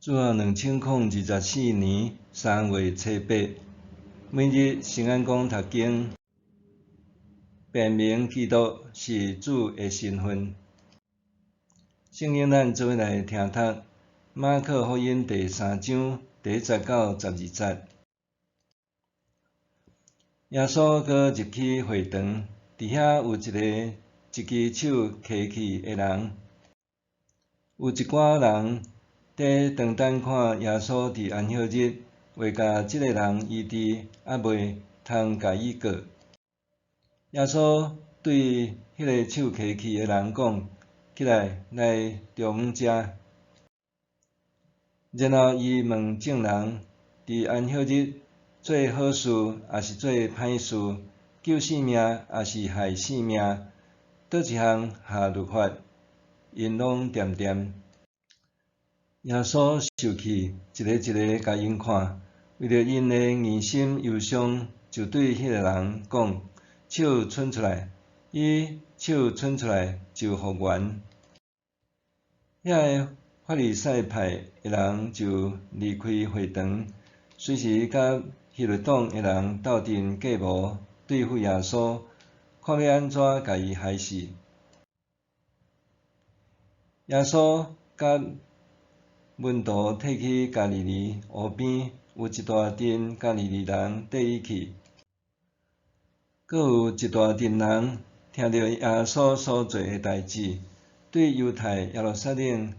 主後2024年3月初8，每日聖安講讀經，辨明基督是主的身份。聖經咱做伙來聽讀馬可福音第三章第一節到12節。耶穌閣入去會堂，佇遐有一个一支手瘸去的人，有一寡人佇當等看耶穌佇安息日會共這个人醫治，猶未通共伊告。耶穌對彼个手瘸去的人講：起來，來中央這。然後伊問眾人：佇安息日做好事抑是做歹事？救性命抑是害性命？佗一項合律法？𪜶攏恬恬。耶穌受氣，一个一个共𪜶看，為著𪜶的硬心憂傷，就對彼个人講：手伸出來。伊手伸出來就復原。遐个法利賽派的人就離開會堂，隨時佮希律黨的人鬥陣計謀對付耶穌，看欲按怎共伊害死。耶穌佮門徒退去加利利湖邊，有一大陣加利利人綴伊去，閣有一大陣人聽著耶穌所做的代誌，對猶太、耶路撒冷、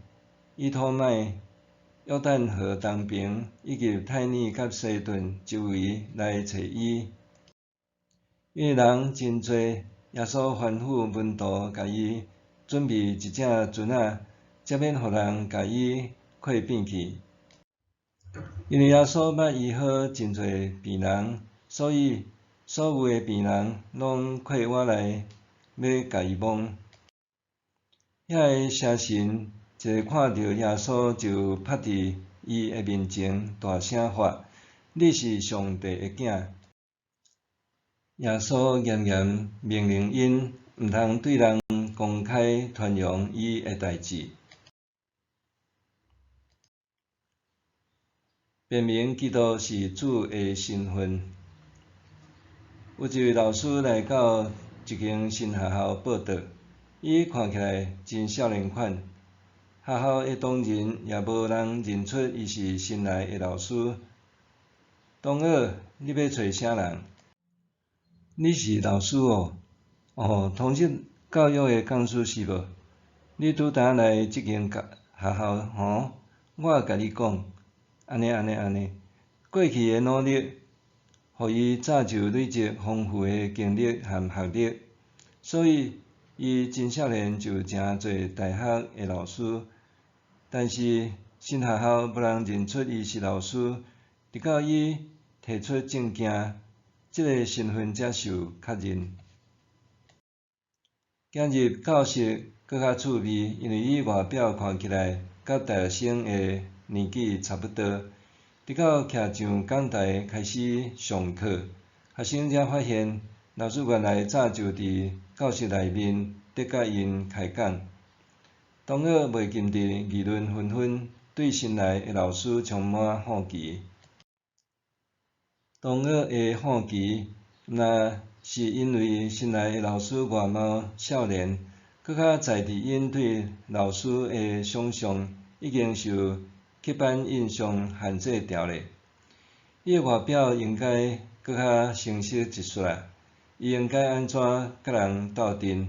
以土買、約旦河東爿，以及泰爾佮西頓周圍來揣伊。因為人真濟，耶穌吩咐門徒共伊準備一隻船仔，才免予人共伊困變去。因為耶穌捌醫好真濟病人，所以所有的病人攏過倚來欲共伊摸。遐个邪神一看著耶穌，就拍佇伊的面前，大聲喊：你是上帝的囝！耶穌嚴嚴命令𪜶，毋通對人公開傳揚伊的代誌。辨明基督是主的身份。有一位老師來到一間新學校報到，伊看起來真少年款，學校的同仁也無人認出伊是新來的老師。同學，你欲揣啥人？你是老師喔？哦，通識教育的講師是無？你拄焦來這間學校吼？我共你講，按呢按呢按呢。過去的努力，予伊早就累積豐富的經歷和學歷，所以伊真少年就成做大學的老師。但是新學校無人認出伊是老師，直到伊提出證件，這个身份才受確認。行入教室閣較趣味，因為伊外表看起來佮大學生的年紀差不多。直到徛上講台開始上課，學生才發現老師原來早就佇教室內面佇佮𪜶開講。同學袂禁佇議論紛紛，對新來的老師充滿好奇。同學的好奇，毋但是因為新來的老師外貌少年，閣較在佇𪜶對老師的想像已經受刻板印象限制牢咧。伊的外表應該閣較成熟一撮仔，伊應該按怎佮人鬥陣，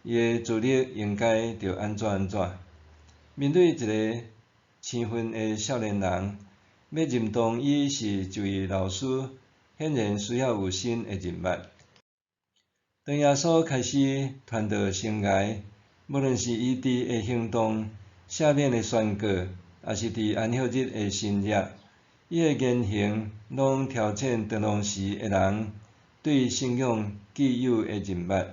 伊的資歷應該著按怎按怎。面對一个生份的少年人，欲認同伊是一位老師，顯然需要有新的認捌。當耶穌開始傳道生涯，無論是伊佇的行動、赦免的宣告，抑是佇安息日的神蹟，伊的言行攏挑戰當時的人對信仰既有的認捌，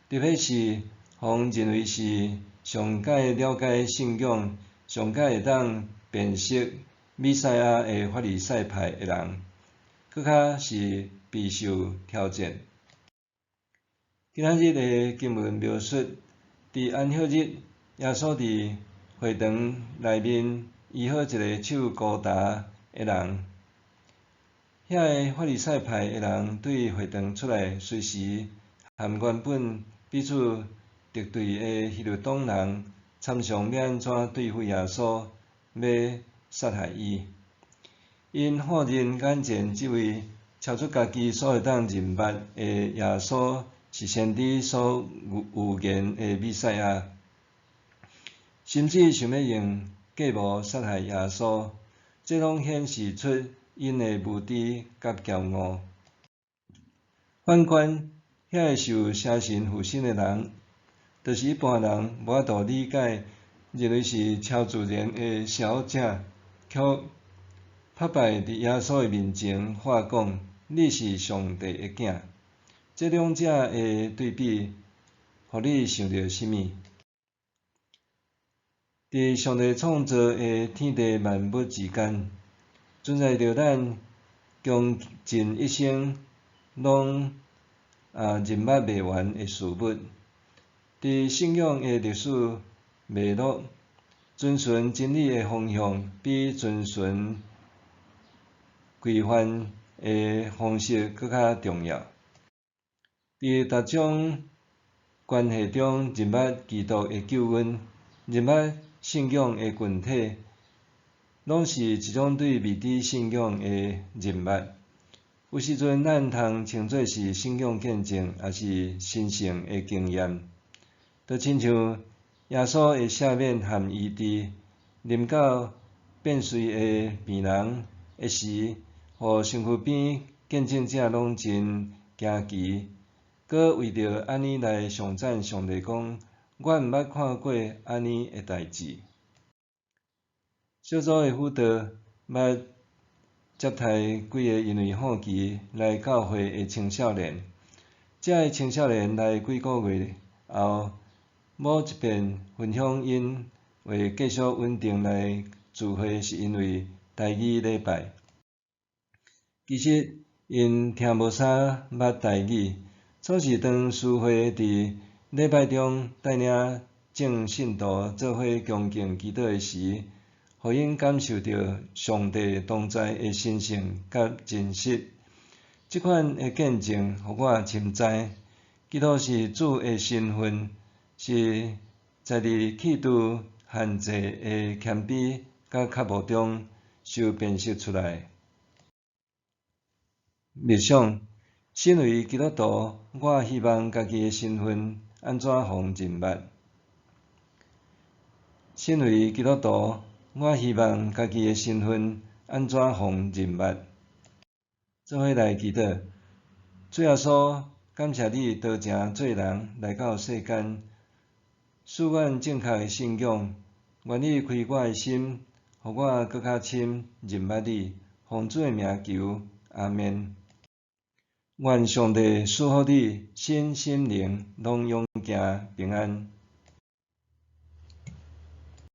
特別是予人認為是上蓋了解信仰、上蓋會當辨識彌賽亞的法利賽派的人，閣較是備受挑戰。今仔日的經文描述，佇安息日，耶穌佇會堂內面醫好一个手孤焦的人。遐个法利賽派的人對會堂出來，隨時和原本彼此敵對的希律黨人參詳欲按怎對付耶穌，欲殺害伊。𪜶否認眼前這位超出家己所會當認捌的耶穌是先知所預言的彌賽亞，甚至想欲用計謀殺害耶穌，這攏顯示出𪜶的無知佮驕傲。反觀遐个受邪神附身的人，就是一般人無法度理解，認為是超自然的痟者，卻拍敗佇耶穌的面前喊講：你是上帝的囝。這兩者的對比，予你想著啥物？佇上帝創造的天地萬物之間，存在著咱窮盡一生攏認捌袂完的事物。佇信仰的歷史脈絡，遵循真理的方向，比遵循規範的方式閣較重要。佇逐種關係中，認捌基督的救恩，認捌信仰的群體，攏是一種對未知信仰的認捌。有時陣咱通稱做是信仰見證，抑是神聖的經驗。就親像耶穌的赦免和醫治，臨到變隨的病人的時，予身軀邊見證者攏真驚奇，閣為著按呢來頌讚上帝講：我毋捌看過按呢的代誌。小組的輔導捌接待幾个因為好奇來教會的青少年，這个青少年來幾個月後，某一遍分享𪜶會繼續穩定來聚會，是因為台語禮拜。其實𪜶聽無啥捌台語，總是當司會佇禮拜中帶領眾信徒做伙恭敬祈禱的時，予𪜶感受著上帝同在的神聖佮真實。這款的見證，予我深知，基督是主的身份，是在佇去除限制的謙卑佮渴慕中受辨識出來。默想，身為基督徒，我希望家己的身份按怎予人認捌？身為基督徒，我希望家己的身份按怎予人認捌？做伙來祈禱，主耶穌，感謝你道成做人來到世間，賜阮正確的信仰，願你開我的心，予我閣較深認捌你，奉主的名求，阿們。願上帝賜福你，身心靈攏勇健平安。